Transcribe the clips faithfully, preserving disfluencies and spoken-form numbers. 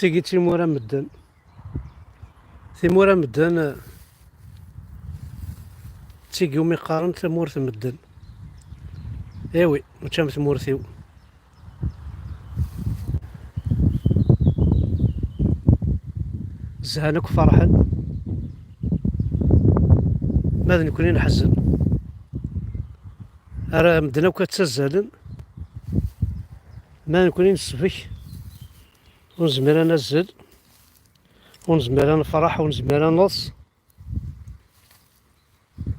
Tigi d timura n medden. Timura n medden, eh, d tigi umi qqaren tamurt n medden. Iwi, mačči am tmurt-iw. Zhan akk ferḥen, ma d nekni neḥzen. Ara medden akk ad ttazzalen, ma d nekni nesbek. Ur nezmir ad nazzel, ur nezmir ad nefreḥ, ur nezmir ad neḍs.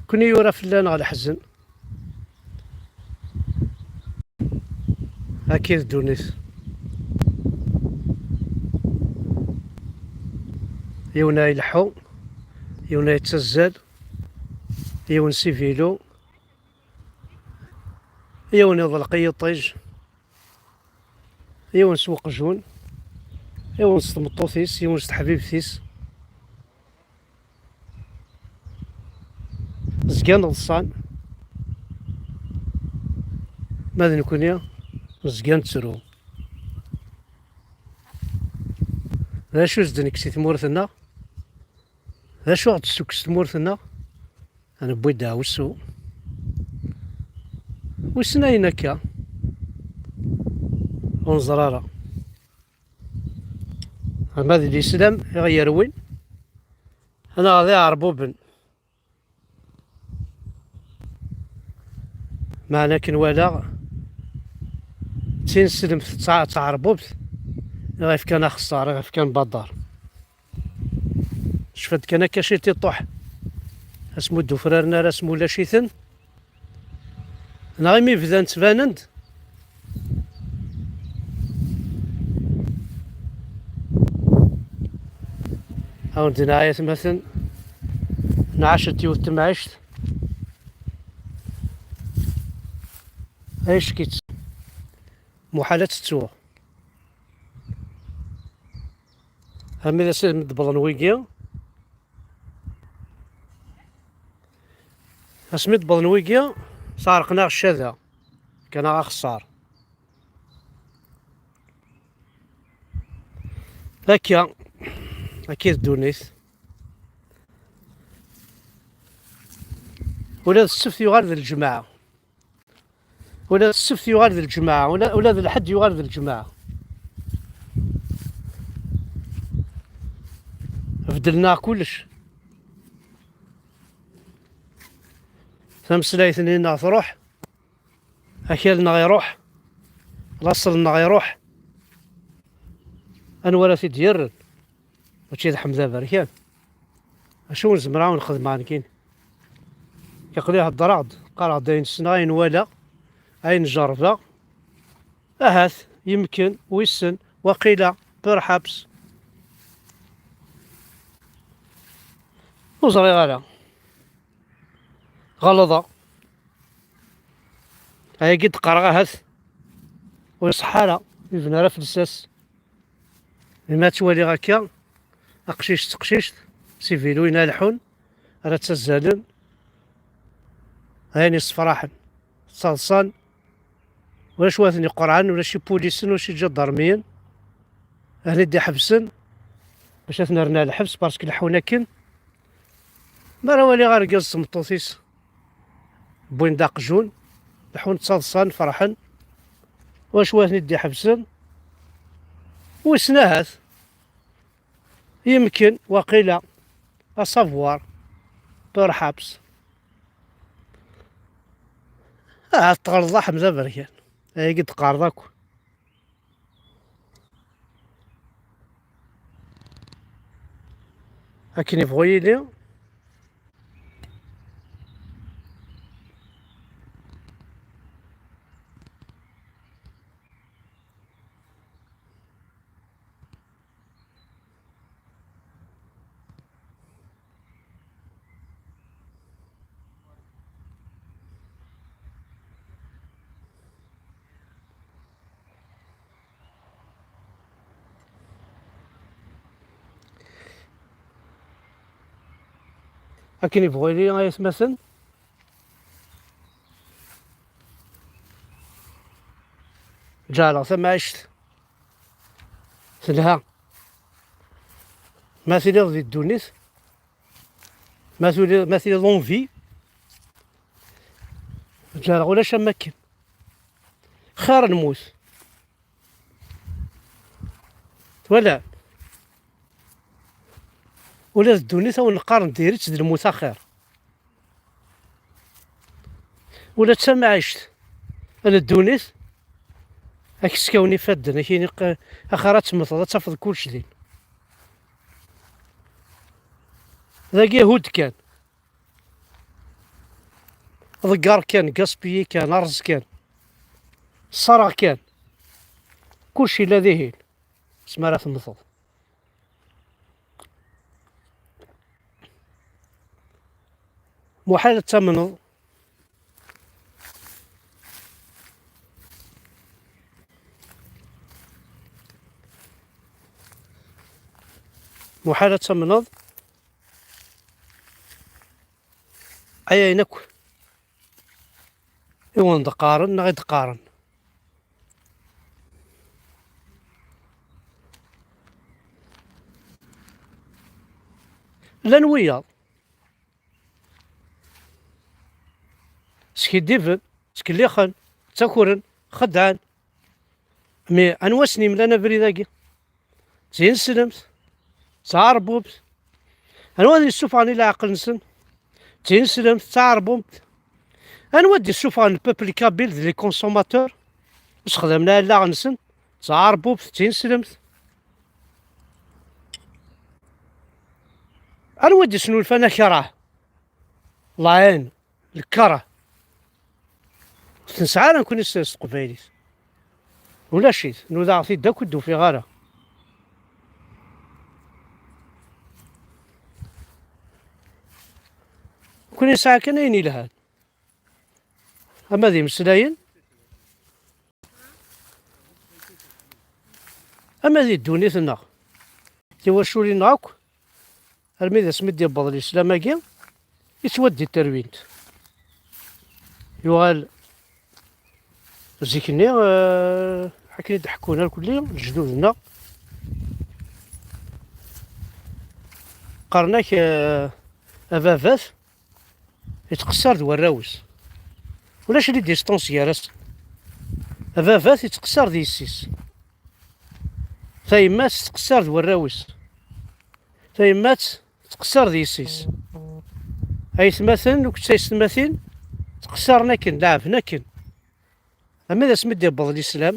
Kni yura fell-aneɣ leḥzen. Akka i d ddunit. Yiwen a ileḥḥu, yiwen a yettazzal, yiwen s ivilu, yiwen iḍelq i yiṭij. Yiwen s uqjun, yiwen s tmeṭṭut-is, yiwen s teḥbibt-is. Zgan ḍsan, ma d nekni nezga nettru. D acu i s-d-nekk si tmurt-nneɣ? D acu i ɣ-d-tessukkes tmurt-nneɣ? Newwi-d aɛwessu. Wissen ayen akka? Ur neẓri ara. Ama d Lislam i ɣ-yerwin, neɣ d Iɛerbuben. Meɛna akken walaɣ, d tineslemt d ta-, d taɛerbubt i ɣ-ifkan axeṣṣar, i ɣ-ifkan baḍar. Cfant kan akka ciṭ i ṭuḥ. Asmi ur d-ufraren ara, asmi ulac-iten. Neɣ imi bdan ttbanen-d. Ad wen-d-nɛi atmaten, nɛac-d yiwet temɛict. Ay ckit. Muḥal ad tettuɣ. Armi d asmi d-wwḍen wigi, asmi d-wwḍen wigi, sɛerqen-aɣ ccada, fkan-aɣ axeṣṣar. Akka, akka i d ddunit. Ula d ssebt yuɣal d lǧemɛa. Ula d ssebt yuɣal d lǧemɛa, ula, ula d lḥedd yuɣal d lǧemɛa. Beddlen-aɣ kullec. Tameslayt-nni-nneɣ truḥ, akal-nneɣ iruḥ, laṣel-nneɣ iruḥ. Anwa ara t-id-yerren? Mačči d Ḥmed Aberkan. Acu ur nezmer ad nexdem nekkini? Aql-i heddreɣ-d, qqareɣ-d ayen ssneɣ, ayen walaɣ, ayen jerbeɣ. Ahat, yemken, wissen, waqila, perhaps. Ur ẓriɣ ara. Ɣelḍeɣ. Ayagi d-qqareɣ ahat ur iṣeḥḥa ara, ur yebni ara f lsas. Imi ad twaliɣ akka, aqcic s teqcict, s iviluyen ad leḥḥun, ara ttazzalen, ayen yessefraḥen, ttaḍsan, ulac wa ten-iqerɛen, ulac ipulisen, ulac iǧadarmiyen, ad ten-id-iḥebsen, bac ad ten-rren ar lḥebs, parce que leḥḥun akken. Mi ara waliɣ argaz d tmeṭṭut-is, wwin-d aqjun, leḥḥun ttaḍsan, ferḥen. Wacu wa ten-id-iḥebsen? Wissen ahat. Yemken, waqila, à savoir, perhaps. Ahat tɣelḍeḍ a Ḥmed Aberkan. Ayagi d-qqareḍ akk. Akken yebɣu yili. Akken yebɣu yili ay atmaten, ǧeɛleɣ tamɛict telha. Ma tiliḍ di ddunit, ma tuli-, ma tiliḍ en vie, ǧareɣ ulac am akken. Xir lmut. Twala? Ula d ddunit a wen-qqaren diri-tt d lmut axir. Ula d tamɛict n ddunit, ad k-skawen ifadden, ad k-yini q-, axir ad temmteḍ, ad tafeḍ kullec din. Dagi hudd kan. Ḍegger kan, gaspiller kan, rrez kan. Ṣṣareɣ kan. Kullec yella dihin. Asmi ara temmteḍ. Muḥal ad tamneḍ. Muḥal ad tamneḍ. Ay ayen akk i wen-d-qqaren neɣ i d-qqaren. Llan wiyaḍ skiddiben, ttkellixen, ttakren, xeddɛen. Mi anwa sen-yemlan abrid-agi? D tineslemt, d taɛerbubt. Anwa ad yessufɣen i leɛqel-nsen? D tineslemt, d taɛerbubt. Anwa ad d-yessufɣen le peuple kabyle d les consommateurs? Ur sexdamen ara allaɣen-nsen, d taɛerbubt, d tineslemt. Anwa ad d-yesnulfan akrah, lɛin, lkerh? Ur t-nesɛi ara nekkni s, s teqbaylit. Ulac-it. Nudaɣ-t-id akk, ur d-ufiɣ ara. Nekkni nesɛa kan ayen yelhan. Ama d imeslayen, ama di ddunit-nneɣ. Tiwaculin-nneɣ akk, armi d asmi d-yewweḍ lislam-agi, yettwaddi terwint. Yuɣal zik-nni, eh, akken i d-ḥekkun irkelli lejdud-nneɣ, qqaren-ak, eh, ababat yettqeṣṣir d warraw-is. Ulac la distance gar-asen. Ababat yettqeṣṣir d yessi-s. Tayemmat tettqeṣṣir d warraw-is. Tayemmat tettqeṣṣir d yessi-s. Aytmaten akked taysetmatin ttqeṣṣiren akken, leɛben akken. Armi d asmi d-yewweḍ lislam,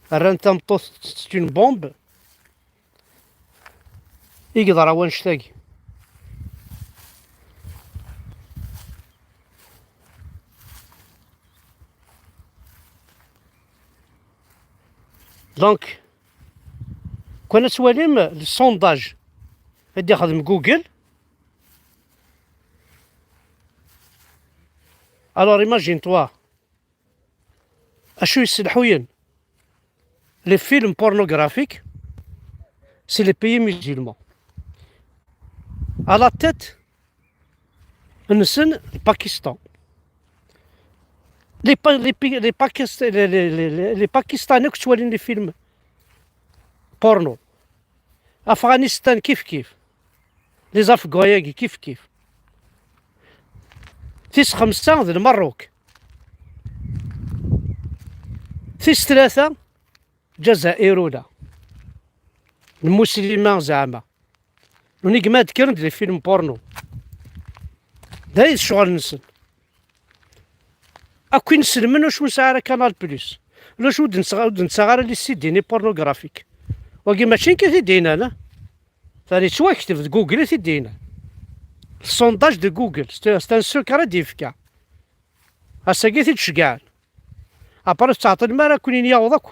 rran tameṭṭut c'est une bombe i yeḍra wanect-agi. Donc, kan ad twalim le sondage i d-ixdem Google. Alors, imagine-toi, acu yesselḥuyen les films pornographiques, c'est les pays musulmans. À la tête-nsen, le Pakistan. Les Pa-, les Pi-, les Pakist-, les, les, les, les, les Pakistanais akk ttwalin les films porno. Afghanistan kif kif. Les Afghans-agi kif kif. Tis xemsa d Lmerruk. Tis tlata, Ǧazair ula. Lmuslima zeɛma. Unigma ad kkren-d les films porno. D ay d ccɣel-nsen. Akk inselmen ur nesɛi ara Canal Plus. Ulac ur d-nettaɣ, ur d-nettaɣ ara les C D-nni pornographiques. Wagi mačči nekk i t-id-yennan, ah. Tari yettwakteb d Google i t-id-yennan. Le sondage de Google, c'est, c'est un secret i d-yefka. Ass-agi i t-id-ceggɛen. Après ur tettɛeṭṭilem ara ad ken-in-yaweḍ akk.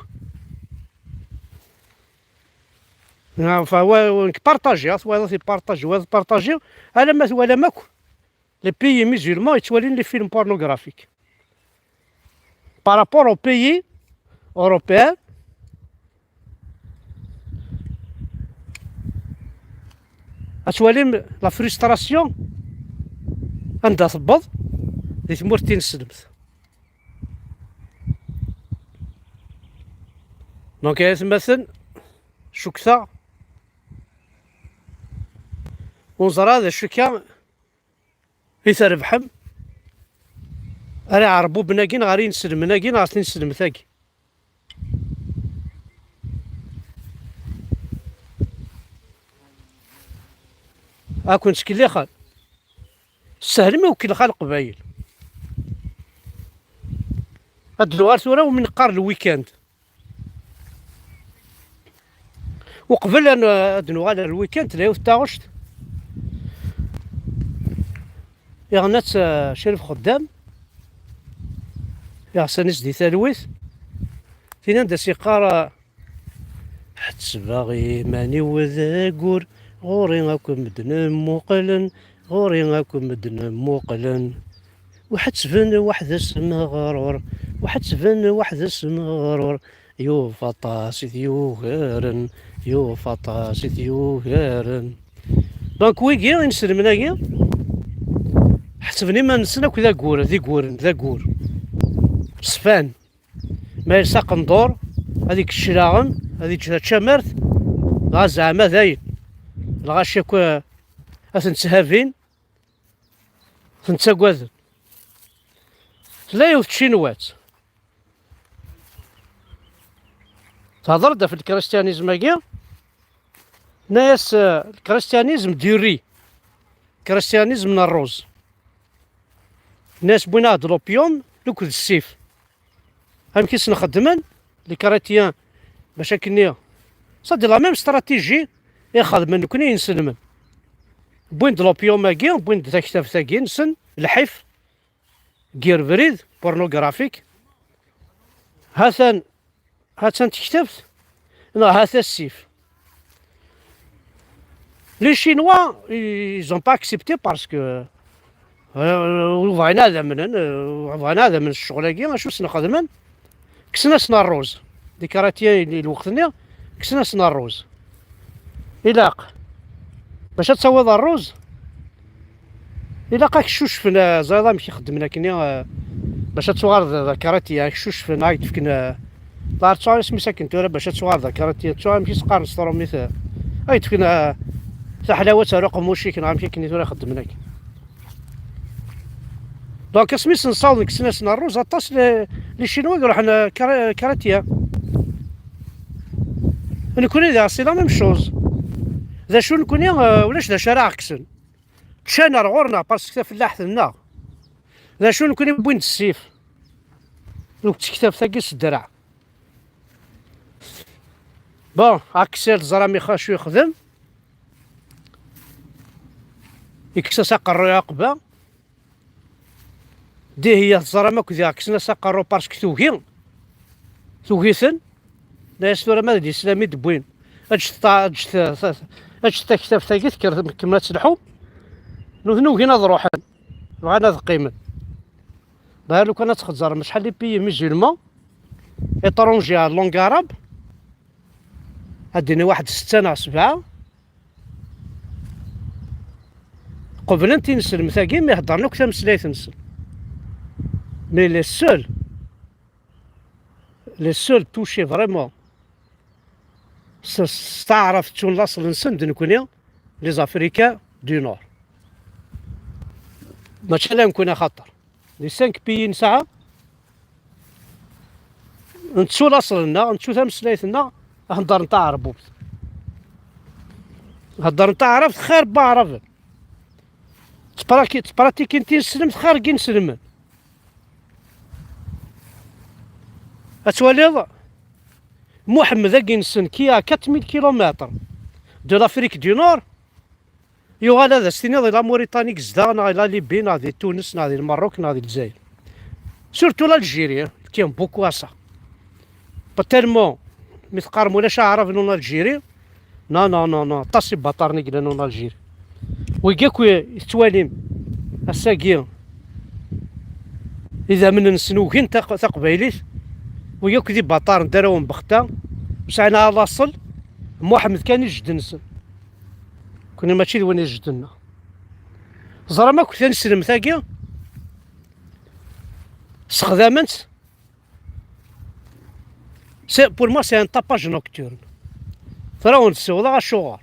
Enfin, wa, wa, nekk partagiɣ, twayeḍ partagiɣ, wayeḍ partagiɣ, alamma twalam akk les pays musulmans yettwalin les films pornographiques. Par rapport aux pays européens, ad twalim la frustration anda tewweḍ di tmurt tineslemt. Donc, ay atmaten, cukkteɣ Ur neẓra d acu akka i trebḥem, ar iɛerbuben-agi neɣ ar inselmen-agi neɣ ar tinselmet-agi. Ad ken-ttkellixen. Ssehlem i ukellex a Leqbayel. Ad d-nuɣal tura umi neqqar le week-end. Uqbel ad n-, ad nuɣal ar le week-end, tella yiwet n taɣect. Iɣenna-tt, eh, Crif Xeddam, iɣsan-is di talwit. Tin anda s-yeqqar, eh, ḥettbeɣ iman-iw d aggur, ɣur-i akk medden mmuqlen, ɣur-i akk medden mmuqlen. Uḥettben weḥd-s meɣrur, uḥettben weḥd-s meɣrur, yufa aṭas i t-yugaren, yufa aṭas i t-yugaren. Donc wigi, inselmen-agi, ḥettben iman-nsen akk d aggur, d iguren, d aggur. Ṣfan. Ma yelsa aqendur, ad ikk cclaɣem, ad iǧǧ tacamart, dɣa zeɛma dayen. Lɣaci akk, eh, ad ten-tthabin, ten-ttagaden. Tella yiwet tcinwat. Tehder-d ɣef lkristianizm-agi, tenna-yas, eh, lkristianizm du riz, lkristianizm n ṛṛuz. Tenna-yas wwin-aɣ-d l'opium, akked ssif. Amek i sen-xeddmen les chrétiens bac akken-nni? C'est de la même stratégie i xedmen nekni inselmen. Wwin-d l'opium-agi, wwin-d taktabt-agi-nsen, lḥif, yir brid, pornographique. Hatan, hatan tektabt, neɣ hata ssif. Les Chinois, ils ont pas accepté parce que, euh, ur bɣin ad amnen, euh, ur bɣin ad amnen s ccɣel-agi, acu sen-xedmen? Kksen-asen ṛṛuz. Des chrétiens i lweqt-nni, kksen-asen ṛṛuz. Ilaq, bac ad tawiḍ ṛṛuz, ilaq ad k-ccucfen, eh, ẓriḍ amek i xeddmen akkenni, eh, bac ad tuɣaleḍ d, d akarati, ad k-ccucfen, ad k-d-fken, eh, la ttuɣal isem-is akken tura, bac ad tuɣaleḍ d akarati, ttuɣal amek i s-qqaren s trumit, eh, ad k-d-fken, eh, taḥlawat ar uqemmuc-ik, neɣ amek akken i tura xeddmen akk. Donc, asmi s-nessaweḍ kksen-asen ṛṛuz, aṭas les, les Chinois i iruḥen, eh, kara-, karatiya. Nekni diɣ, c'est la même chose. D acu nekni, eh, ulac d acu ara ɣ-kksen. Ččan ar ɣur-neɣ parce que tafellaḥt-nneɣ. D acu nekni wwin-d ssif. Deg tektabt-agi s ddreɛ. Bon, Axel, teẓram ix-, acu yexdem? Yekkes-as aqerruy aqba. Dihiya, teẓram akk diɣ kksen-as aqerru parce que tugi. Tugi-ten. Nna-yas tura ma d lislam i d-wwin. Eǧǧet ta-, eǧǧet ta-, eǧǧet taktabt-agi tekker tkemmel ad telḥu. Nutni ugin ad ruḥen. Bɣan ad qqimen. Ḍaher lukan ad txezzrem acḥal les pays musulmans, étrangers ar langue arabe, ad d-ini waḥed setta neɣ sebɛa, qeblen tinselmet-agi mi heddren akk tameslayt-nsen. Mais les seuls, les seuls touchés vraiment s, s taɛrabt ttun laṣel-nsen d nekni, les Africains du Nord. Mačči ala nekni axaṭer. Les cinq pays nesɛa, nettu laṣel-nneɣ, nettu tameslayt-nneɣ, heddren taɛerbubt. Heddren taɛrabt xir n waɛraben. Ttpraki-, ttpratikin tineslemt xir n yinselmen. Ad twaliḍ Muḥemmed agi-nsen qui à quatre mille kilomètres de l'Afrique du Nord, yuɣal ad as-tiniḍ di la Mauritanie i yezdeɣ, neɣ di la Libye, neɣ di Tunes, neɣ di Lmerruk, neɣ di Lezzayer. Surtout l'Algérie, hein, qui aime beaucoup à ça. Pas tellement, mi teqqarem ulac aɛrab en Algérie. Non, non, non, non, aṭas ibaṭaren i yellan en Algérie. Wigi akk i tettwalim ass-agi, idammen-nsen ugin taq-, taqbaylit, wigi akk d ibaṭaren d arraw n Bexta, ur sɛin ara laṣel, Muḥemmed kan i jedden-nsen. Kunni mačči d win i jedden-nneɣ. Ẓram akk taneslemt-agi, sexdamen-tt. C'est, pour moi, c'est un tapage nocturne. Tura ur d-ssiwḍeɣ acuɣer.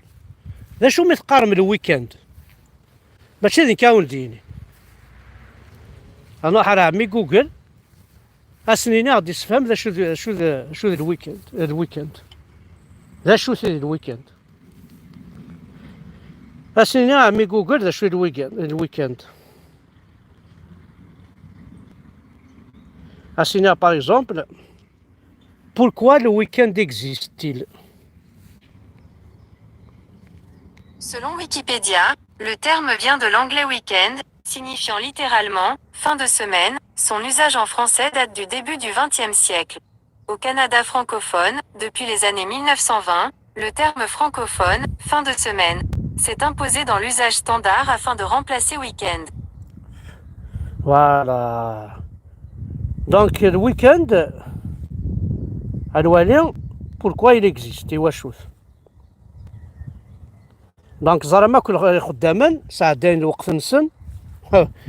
D acu mi teqqarem le week-end? Mačči d nekk ara wen-d-yini. Ad nruḥ ar ɛemmi Google, ad s-nini ad d-issefhem d acu d, d acu d, d acu d lwikend, d lwikend. D acu-t lwikend? Ad s-nini a ɛemmi Google d acu d lwikend, d lwikend. Ad s-nini, par exemple, pourquoi le week-end existe-t-il? Selon Wikipédia, le terme vient de l'anglais week-end, signifiant littéralement fin de semaine. Son usage en français date du début du vingtième siècle. Au Canada francophone, depuis les années mille neuf cent vingt, le terme francophone fin de semaine s'est imposé dans l'usage standard afin de remplacer week-end. Voilà. Donc, le week-end, ad nwali pourquoi il existe, iwacu-t. Donc, ẓram akk lx-, ixeddamen sɛeddayen lweqt-nsen.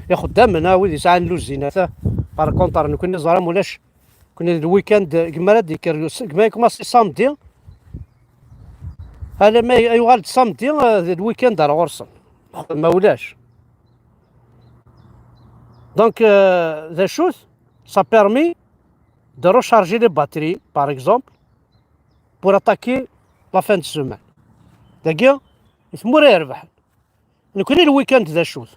Ixeddamen, ah, wid yesɛan luzinat, ah. Par contre, nekkni ẓram ulac. Nekkni d lwikand, gma ara d-yekker, gma yekumaṣi samedi, alamma ay-, ayuɣal-d samedi, ah, d lwikand ar ɣur-sen. Ma ulac. Donc, euh, d acu-t? Ça permet de recharger les batteries, par exemple, pour attaquer la fin de semaine. Dagi, i tmura irebḥen. Nekkni lwikand d acu-t?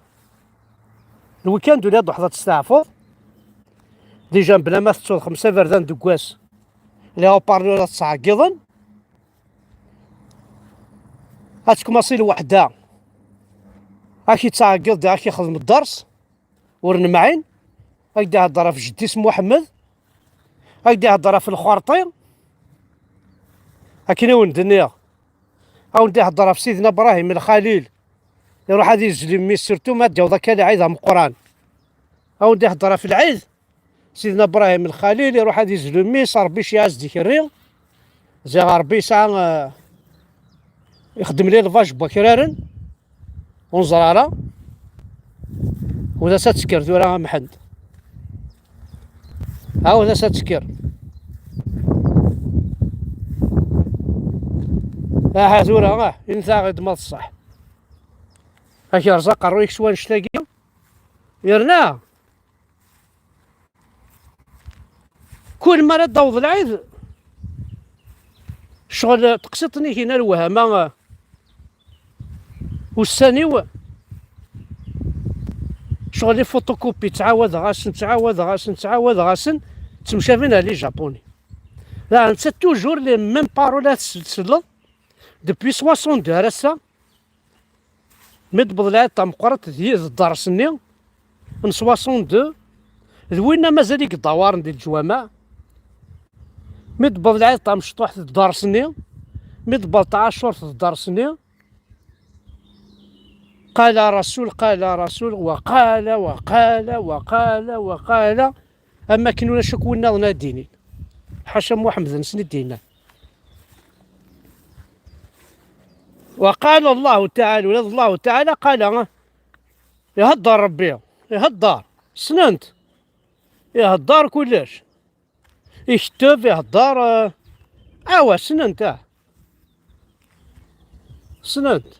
Lwikand ula d-ruḥeḍ ad testeɛfuḍ. Déjà, bla ma tettuḍ xemsa iberdan deg wass, les haut-parleurs ad ttɛeggiḍen. Ad tkumaṣi lweḥda, ad k-ittɛeggiḍ, ad k-ixdem dders. Ur nemɛin. Ad k-d-ihedder ɣef jeddi-s Muḥemmed. Ad k-d-ihedder ɣef lxerṭi. Akken i wen-d-nniɣ. Ad wen-d-ihedder ɣef Sidna Ibrahim Lxalil. Iruḥ ad yezlu mmi-s, surtout ma d-yaweḍ akka lɛid ameqqran. Ad wen-d-ihedder ɣef lɛid. Sidna Ibrahim Lxalil iruḥ ad yezlu mmi-s, Ṛebbi iceyyeɛ-as-d ikerri. Ziɣ Ṛebbi yesɛa, eh, ixeddem l'élevage n wakraren. Ur neẓri ara. Ur as ad tekker tura a Mḥend. Ɛawed as ad tekker. Aha tura, ah, init-aɣ-id ma d ṣṣeḥ. Ad k-yerẓ aqerruy-ik s wanect-agi. Yerna kul mi ara d-taweḍ lɛid, ccɣel teqsiṭ-nni-ihin ar wehama, eh, ussan-iw, ccɣel les photocopies, ttɛawadeɣ-asen, ttɛawadeɣ-asen, ttɛawadeɣ-asen, ttemcabin ar les Japonais. Daɣen, c'est toujours les mêmes paroles ara tselleḍ, depuis soixante-deux ar ass-a. Mi d-tewweḍ lɛid tameqqrant d yi-, d dders-nni n soixante-deux, d winna mazal i yeddawaren di leǧwameɛ. Mi d-tewweḍ lɛid tamecṭuḥt d dders-nni, mi d-tewweḍ taɛacurt d dders-nni. قال رسول، قال رسول، وقال، وقال، وقال، وقال. Am akken ulac akk winnaḍen ad d-inin. Ḥaca Muḥemmed-nsen i d-yennan. وقال الله تعالى، ula d Allahu Taɛala, qala, ihedder Rebbi, ihedder, ssnen-t, ihedder kullec, iketteb, ihedder, eh, awa, ssnen-t, ah. Ssnen-t.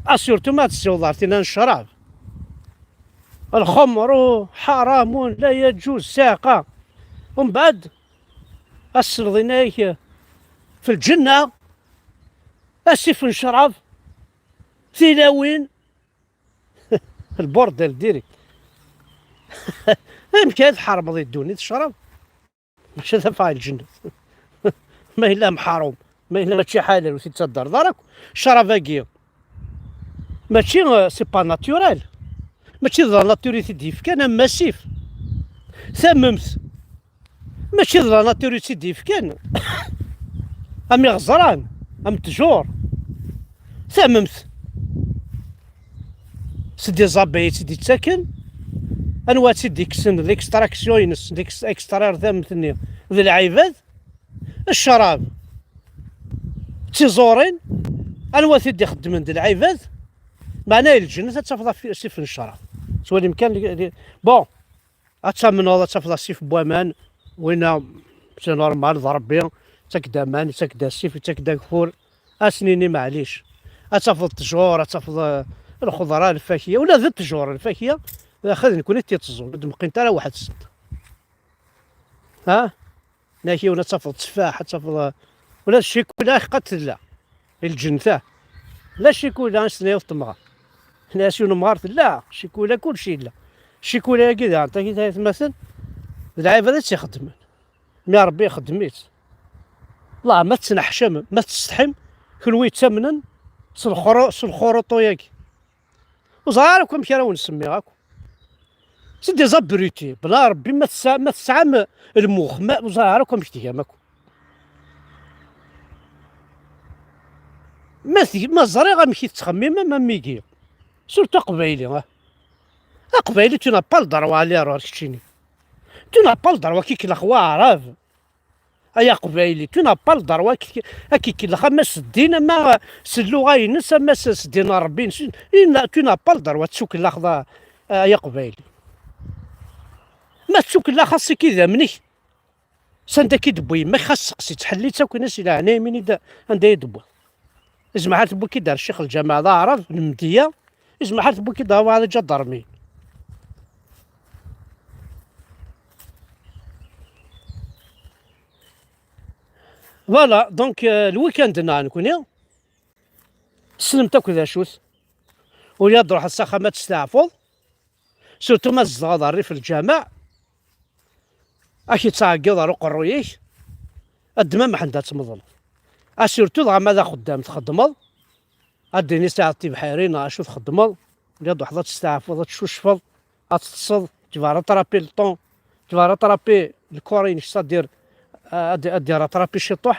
Ah, surtout ma tessiwḍeḍ ar tinna n ccrab. الخمر حرام لا يجوز, ssiɛqa. Umbeɛd, ad tesleḍ inna-yak في الجنة, asif n ccrab, tilawin, البورديل direct. Amek ara tḥermeḍ i ddunit ccrab? Mačči ad afeɣ lǧennet. Ma yella mḥarum, ma yella mačči ḥalal, ur t-id-ttaddareḍ ara akk. Ccrab-agi, mačči, euh, c'est pas naturel. Mačči d la nature i t-id-yefkan, am asif. Tamemt, mačči d la nature i tt-id-yefkan. Am iɣeẓran, am ttjur. Tamemt, c'est des abeilles i tt-id-yettaken. Anwa i tt-id-yekksen l'extraction-ines, l'ex-, extraire tamemt-nni? D lɛibad. Ccrab, d tiẓurin. Anwa i t-id-ixeddmen? D lɛibad. Meɛna i lǧennet ad tafeḍ af-, asif n ccrab. Ttwalim kan li-, li-, bon, ad tamneḍ, ad tafeḍ asif n waman, winna c'est normal, d Rebbi, yettak-d aman, yettak-d asif, yettak-d ageffur, ad s-nini maɛlic. Ad tafeḍ ttjur, ad tafeḍ, eh, lxeḍra, lfakya, ula d ttjur, lfakya, d axad nekni i t-itteẓẓun, ur d-meqqint ara weḥd-sent. Ha? Nnak yiwen ad tafeḍ tteffaḥ, ad tafeḍ, eh, ula d ccikula ixeqqa tella. I lǧennet, ah. La ccikula, as-tenna yiwet temɣart. Tenna-as yiwen umɣar tella, ccikula kullec yella. Ccikula-agi daɣen, tagi tayetmaten, d lɛibad i tt-ixeddmen. Mi Ṛebbi ixeddem-itt. Allah, ma tettneḥcamem, ma testḥim, kenwi yettamnen s lxuru-, s lxuruṭu-yagi. Ur ẓriɣ ara akk amek ara wen-semmiɣ akk. C'est des abrutis. Bla Ṛebbi ma tesɛa-, ma tesɛam lmux, ma, ur ẓriɣ ara akk amek tgam akk. Ma tg-, ma ẓriɣ amek i tettxemmimem am wigi. Surtout aqbayli, ah. Aqbayli, tu n'as pas le droit à l'erreur, keččini. Tu n'as pas le droit, ad k-ikellex waɛrab. Ay aqbayli, tu n'as pas le droit ad k-, ad k-ikellex ama s ddin, ama s lluɣa-ines, ama s, s ddin n Ṛebbi-ines. Tu n'as pas le droit ad tettukellaxeḍ a, ay aqbayli. Ma tettukellaxeḍ, xas-ik idammen-ik, s anda k-id-tewwi yemma-k, xas seqsi, ttḥelli-tt akk, ini-as i leɛnaya-m, ini-d anda i d-tewwiḍ. Izmer ḥal tewwi-k-id ar ccix lǧameɛ d aɛrab n Mdiya, izmer ḥal tewwi-k-id ar waɛd iǧadarmiyen. Voilà, donc, euh, le week-end-nneɣ nekni, tessnemt akk d acu-t. Ula ad truḥeḍ s axxam ad testeɛfuḍ, surtout ma tzedɣeḍ rrif lǧameɛ, ad k-ittɛeggiḍ ar uqerruy-ik, ad ddem amḥend ad tmeḍleḍ. A surtout dɣa ma d axeddam txeddmeḍ, ad d-tini sɛiḍ tibḥirin neɣ acu txeddmeḍ, ula ad truḥeḍ ad testeɛfuḍ, ad tcucfeḍ, ad teṭṭseḍ, tu vas rattraper le temps, tu vas rattraper le corps-inek, c'est-à-dire, euh, ad, ad d-rattraper ciṭuḥ.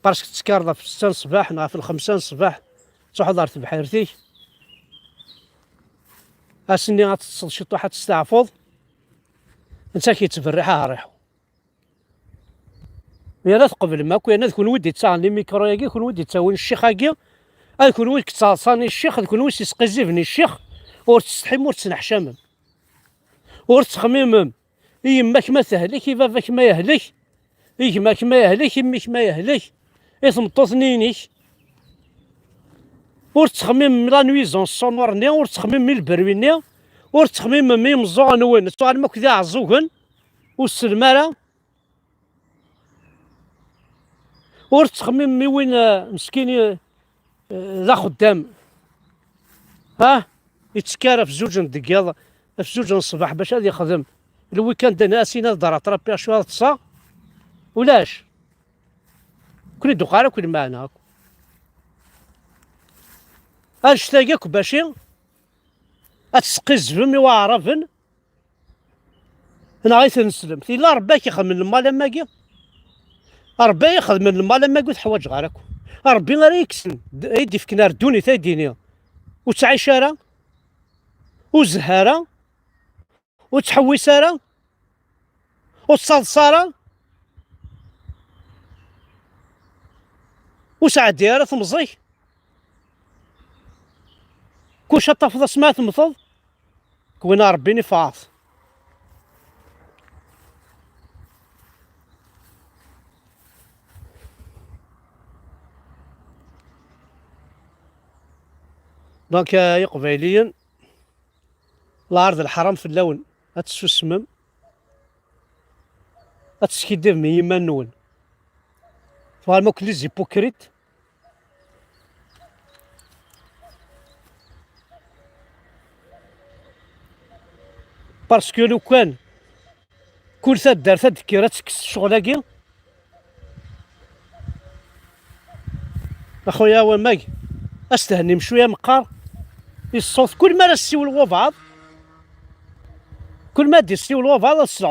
Parce que tettekkreḍ ɣef ssetta n ṣṣbeḥ neɣ ɣef lxemsa n ṣṣbeḥ, truḥeḍ ɣer tebḥirt-ik. Ass-nni ad teṭṭseḍ ciṭuḥ, ad testeɛfuḍ. Netta k-yettberriḥ ahriḥu. Yerna tqeblem akk, yerna d kunwi d-ittaɣen limikru-agi, kunwi d-ittawin ccix-agi, ad kunwi i yettaḍsan i ccix, d kunwi i s-isqiziben i ccix, ur tsetḥim, ur tettneḥcamem. Ur tettxemmimem i yemma-k ma tehlek, i baba-k ma yehlek, i gma-k ma yehlek, i mmi-k ma yehlek, i tmeṭṭut-nni-inek. Ur tettxemmimem i la nuisance sonore-nni, ur tettxemmimem i lberwi-nni, ur tettxemmimem i imeẓẓuɣen-nwen, tuɣalem akk d iɛeẓẓugen, ur sellem ara. Ur tettxemmimem i win, eh, meskin, eh, d axeddam. Ha? Yettekkar ɣef zuǧ n deg yiḍ, ɣef zuǧ n ṣṣbeḥ bac ad yexdem. Lwikand-nni ad s-yini ad d-rattrapiɣ cwiṭ ad ṭṭseɣ. Ulac. Ken-id-uqar akk lmeɛna akk. Annect-agi akk baci ad tesqizzbem i waɛraben. Neɣ i tneslemt. Yella Ṛebbi ad k-ixedmen lmal am wagi? Ṛebbi ad ixedmen lmal am wagi ur teḥwaǧeɣ ara akk. Ṛebbi ara yekksen, d-, ay d-ifken ar ddunit, ay d-ini, ur ttɛic ara, ur zeh ara, ur ttḥewwis ara, ur ttaḍsa ara, ur sɛeddi ara temẓi-k. Kullec ad tafeḍ asmi ad temmteḍ, kwina Ṛebbi nifɛeḍ. Donc, euh, Iqbayliyen, lɛar d leḥram fell-awen, ad tessusmem, ad teskiddibem i yiman-nwen. Tuɣalem akk d les hypocrites. Parce que lukan kul taddart ad d-tekker ad tekkes ccɣel-agi, a xuya wamag, ad s-thennim cwiya meqqar i ṣṣut. Kul mi ara ssiwel wabaɛḍ, kul mi ad d-issiwel wabaɛḍ ad s-,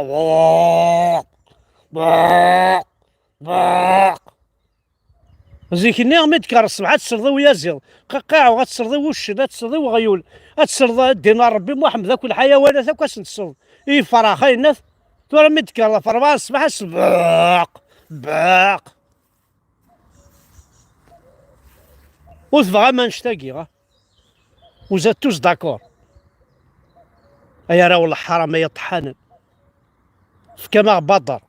zik-nni mi d-tekker ṣṣbeḥ ad tesleḍ i uyaziḍ, qiqiɛu, ad tesleḍ i wuccen, ad tesleḍ i weɣyul, ad tesleḍ a ddin n Ṛebbi Muḥemmed akk lḥayawanat akk ad sen-tesleḍ i yefrax ayennat. Tura mi d-tekker ɣef ṛebɛa ṣṣbeḥ ad s-beq, beq. Ur tebɣam annect-agi, ha? Vous êtes tous d'accord. Ay arraw n leḥram, ay iṭeḥḥanen. Tefkam-aɣ baṭer.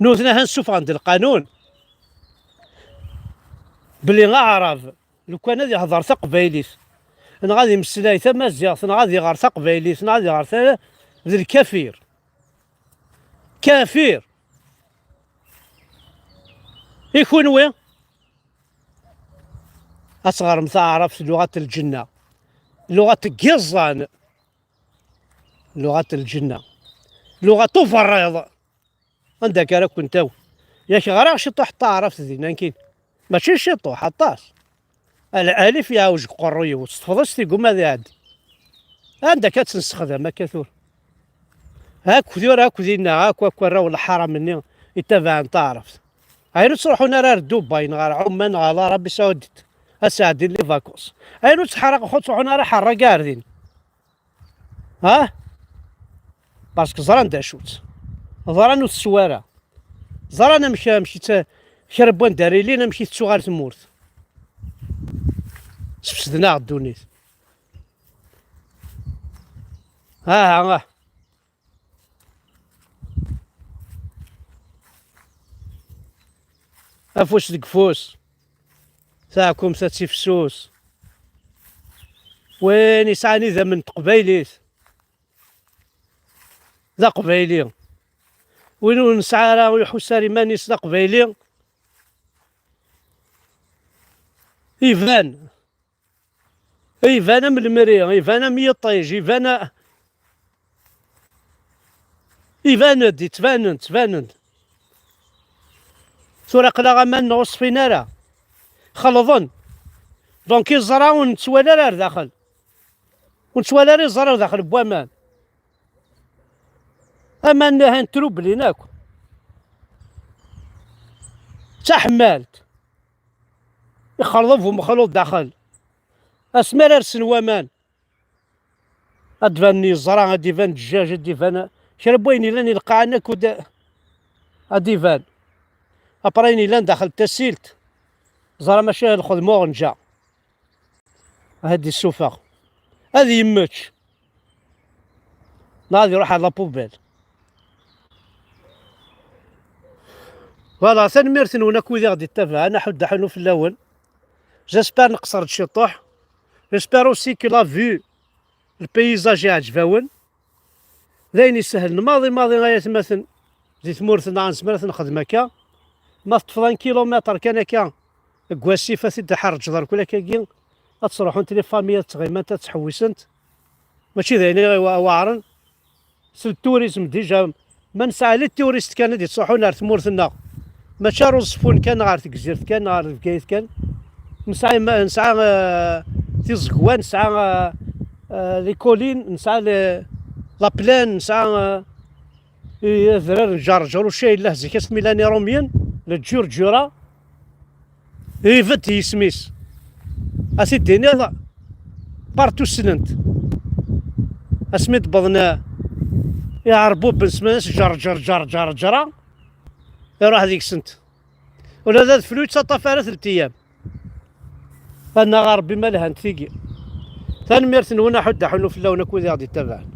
Nutni ahan ssufɣen-d lqanun belli aɛrab, lukan ad ihder taqbaylit, neɣ ad imeslay tamaziɣt, neɣ ad iɣer taqbaylit, neɣ ad iɣer ta-, d lkafir. Kafir. I kunwi? Ad teɣrem taɛrabt luɣat lǧenna, luɣat n yiẓẓan, luɣat lǧenna, luɣat uberriḍ. Anda akka ara ken-tawi? Yak ɣriɣ ciṭuḥ n taɛrabt dinna nekkini. Mačči ciṭuḥ, aṭas. Al-, alif yeɛwej deg uqerruy-iw, s tefḍist iguma ad iɛeddi. Anda akka ad tt-nessexdam akka tura? Akk tura, akk dinna, akk, akk arraw n lḥaram-nni ittabaɛen taɛrabt. Ayen ur ttruḥun ara ar Dubai, neɣ ar Ɛuman, neɣ ar Arabie Saoudite, ad sɛeddin les vacances. Ayen ur tteḥraqen, ur ttruḥun ara ḥerraga ar din. Ha? Parce que ẓran d acu-tt. Ẓran ur teswa ara. Ẓran amek, amek i tt-, kra n wanda ara ilin, amek i tettuɣal tmurt. Sfesden-aɣ ddunit. Aha, ah. Afus deg ufus. Taɛkumt ad tifsus. Win yesɛan idammen n teqbaylit, d aqbayli. Win ur nesɛi ara, ur iḥuss ara iman-is d aqbayli, iban. Iban am lemri, iban am yiṭij, iban a-, iban-d, ittban-d, ittban-d. Tura aql-aɣ aman-nneɣ ur ṣfin ara. Xelḍen. Donc iẓra ur nettwali ara ar daxel. Ur nettwali ara iẓra ar daxel n waman. Aman ahan trublin akk. D taḥemmalt. Ixerḍeb umexluḍ daxel. Asmi ara rsen waman, ad d-banen yeẓra, ad d-iban ddjaj, ad d-iban kra n wayen yellan i lqaɛa-nni akud ad d-iban. Après ayen yellan daxel n tasilt, ẓra mačči lxedma uɣenǧa. Ad d-issufeɣ. Ad yemmečč. Neɣ ad iruḥ ar la poubelle. Voilà, tanemmirt-nwen akk wid i ɣ-d-ittabaɛen, aḥuddu aḥunnu fell-awen. J'espère neqṣer-d ciṭuḥ. J'espère aussi que la vue, le paysage iɛǧeb-awen. D ayen isehlen maḍi maḍi ay atmaten di tmurt-nneɣ nezmer ad t-nexdem akka. Ma teṭṭfeḍ un kilomètre kan akka deg wasif ad t-id-tḥerrǧeḍ ar kulak-agi, ad ttruḥunt les familles ad ttɣimant ad ttḥewwisent. Mačči d ayen i wa-, iweɛren. C'est le tourisme déjà. Ma nesɛa les touristes kan ad yettruḥun ar tmurt-nneɣ, mačči ar Uẓeffun kan, ɣer Tegzirt kan, ɣer Bgayet kan. Nesɛa ima-, nesɛa, euh, tiẓegwa, nesɛa, euh, euh, les collines, nesɛa les, la plaine, nesɛa, euh, i adrar n Ǧerǧer, uca yella zik asmi llan Iṛumyen, le Ǧurǧura. Ibedd yisem-is. Ad t-id-tiniḍ partout ssnen-t. Asmi d-wwḍen, eh, Iɛerbuben semman-as Ǧerǧer, Ǧerǧer, Ǧerǧra, iruḥ deg-sent. Ula d adfel ur yettaṭṭaf ara telt eyyam. Annaɣ a Ṛebbi ma lhant tigi. Tanemmirt-nwen, aḥuddu aḥunnu fell-awen akk wid i ɣ-d-ittabaɛen.